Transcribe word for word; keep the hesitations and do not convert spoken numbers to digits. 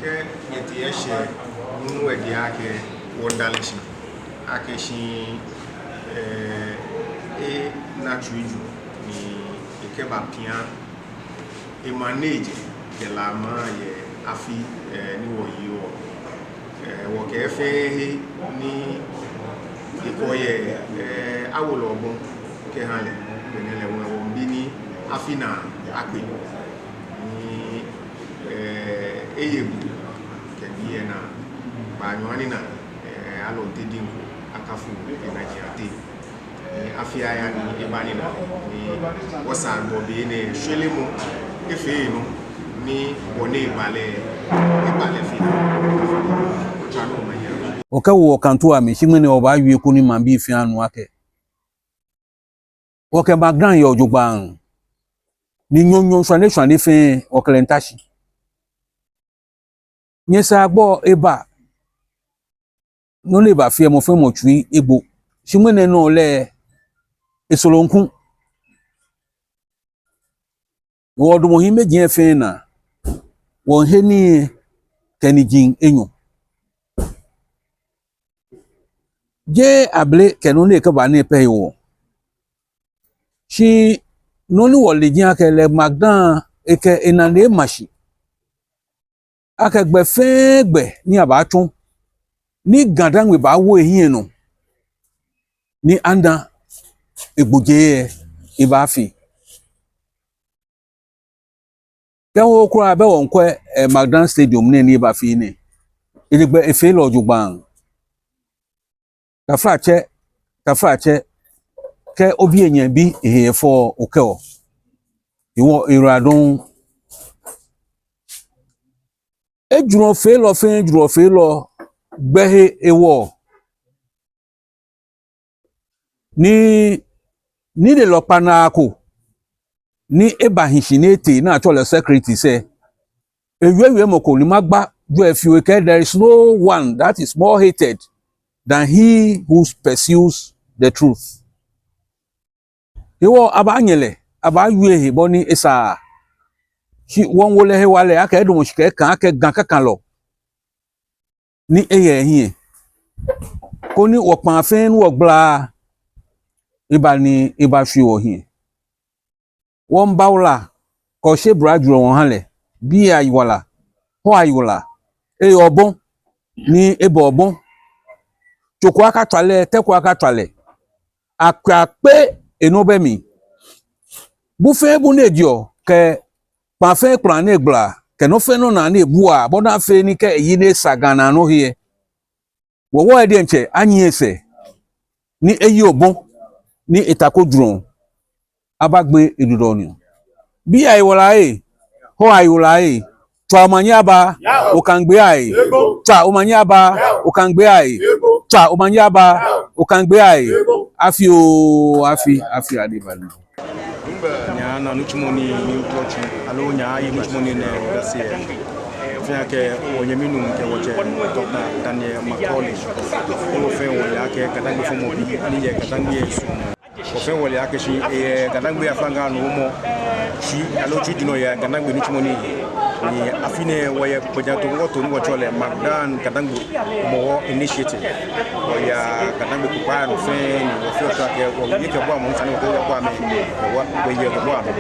Kɛ nyɛtee eshɛ, Nuŋtsɔ edi akɛ wɔda lɛ shi akɛ shi, eh, ena tsui jurɔ ni ekɛba pia emaŋ nɛɛ jɛ kɛ La maŋ yɛ afi, eh, ni wɔyeɔ. Eh, wɔkɛ fɛɛ he ni ekɔ yɛ, eh, awo lɛ obɔ kɛha lɛ, bɔ ni lɛ wɔ wɔmiibi ni afi naa akpe ni, eh, eye bu kɛ biɛ naa, kpaanyɔ ni naa, eh, alɔnte diŋ ko akafo enaji ateŋ. Ni afi aya ni eba nina, ni wɔsaa gbɔ be nɛɛ shwelemɔ efee nɔ, ni bɔ ni eba lɛ, eba lɛ fɛɛ. Otswa nɔ ma ya. Okɛwo Okantu amli, shi ŋmɛnɛ obaawie koni maŋbii fɛɛ anu akɛ wɔkɛ Magdan yɛ jogbaŋŋ, ni nyɔɔŋ nyɔɔŋ shwane shwane fɛɛ wɔkɛ lɛ miita shi. Nyɛsaa gbɔ eba, nɔ ni eba fee mɔ fɛɛ mɔ tsui egbo. Shi ŋmɛnɛ nɔ lɛ, esoro ŋku. Wɔdamɔ hiimeji fɛɛ naa, wɔhe nii kɛ niji enyɔ. Jeee abele kɛ nɔ ni ekɛba nɛɛ pɛ hewɔ. Shi nɔ ni wɔle ji akɛ lɛ Magdan ekɛ enane ema shi akɛ gbɛ fɛɛ gbɛ ni abaatsɔ ni Ga-Dangme baawo ehiɛ nɔ, ni ana egbojee lɛ ebaafee. Kɛ wɔ kwraa bɛ wɔmiikwɛ, eh, Magdan Stadium nɛɛ ni ebafee nɛɛ, eji gbɛ efee lɛ jogbaŋŋ. Taflatsɛ, taflatsɛ, kɛ obi enyɛ bi ehe efɔ okɛɔ, ewɔ era dɔŋŋ. Ejurɔ feelɔ fɛɛ, ejurɔ feelɔ gbɛhe ewɔ. Ni, nilelɔ kpanaa ko ni ebahi shi ni etee ni atsɛɔ lɛ Socrates lɛ, ewie wiemɔ ko ni magba jwɛi fioo akɛ, there is no one that is more hated than he who pursues the truth. Hewɔ abaanyɛ lɛ, abaawie he bɔ ni esa. Shi wɔmiiwo lɛ hewalɛ akɛ edamɔ shi kɛ eka akɛ Ga kakalɔ ni eyɛ ehiɛ, koni wɔkpaa fɛɛ ni wɔgbala eba ni ebashwie wɔhiɛ. Wɔmiiba wala kɛ oshe bra jurɔ wɔha lɛ, bii ayiwala, hɔ ayiwala, eyɛ obɔ ni eba obɔ. Tso ko akatswa lɛ, tɛ ko akatswa lɛ. Akpe akpe enɔ bɛ mli. Bu fɛɛ bu ni ejeɔ, kɛ kpaa fɛɛ kpaa ni egbala, kɛ nɔ fɛɛ nɔ naa ni ebua, bɔ ni afee ni kɛ eyi ni esa Ga naa nɔ he lɛ, wɔwɔ lɛ diɛŋtsɛ anyiɛ esɛɛ, ni eyi obɔ, ni etako jurɔ, abagbe edudɔ ni. Bii ayiwala ee, hɔ ayiwala ee, tswa omanye aba, Okaŋ gbee aa ee, tswa omanye aba, Okaŋ gbee aa ee, tswa omanye aba, Okaŋ gbee aa ee. Afi oo, afi, afi adi bali. Nyɛna nitsumɔ ni, ni ŋkɔ tsi, aloo nyɛye nitsumɔ ni nɛ, that's it. Fɛɛ akɛ wɔnyɛmi nuu kɛ wɔtsɛ, Doctor Daniel Macaulay. Wɔfɛɛ wɔle akɛ Ga-Dangme fɔmɔbi, ni yɛ Ga-Dangme yɛ su. Wɔfɛɛ wɔle akɛ shi, eh, Ga-Dangme aflaŋaa nɔ mɔ, shi, aloo tsi di nɔ yɛ Ga-Dangme nitsumɔ ni. Ni afi nɛɛ wɔyɛ gbɛjianɔtoo wɔto ni wɔtsɛɔ lɛ Magdan Ga-Dangme Hɔmɔwɔ Initiative. Wɔyɛ Ga-Dangme kpokpaa nɔ fɛɛ ni wɔfɛɛ wɔtsɛ akɛ wɔye kɛbua amɛ, sane wɔkɛbua amɛ, wɔ, wɔye kɛbua amɛ.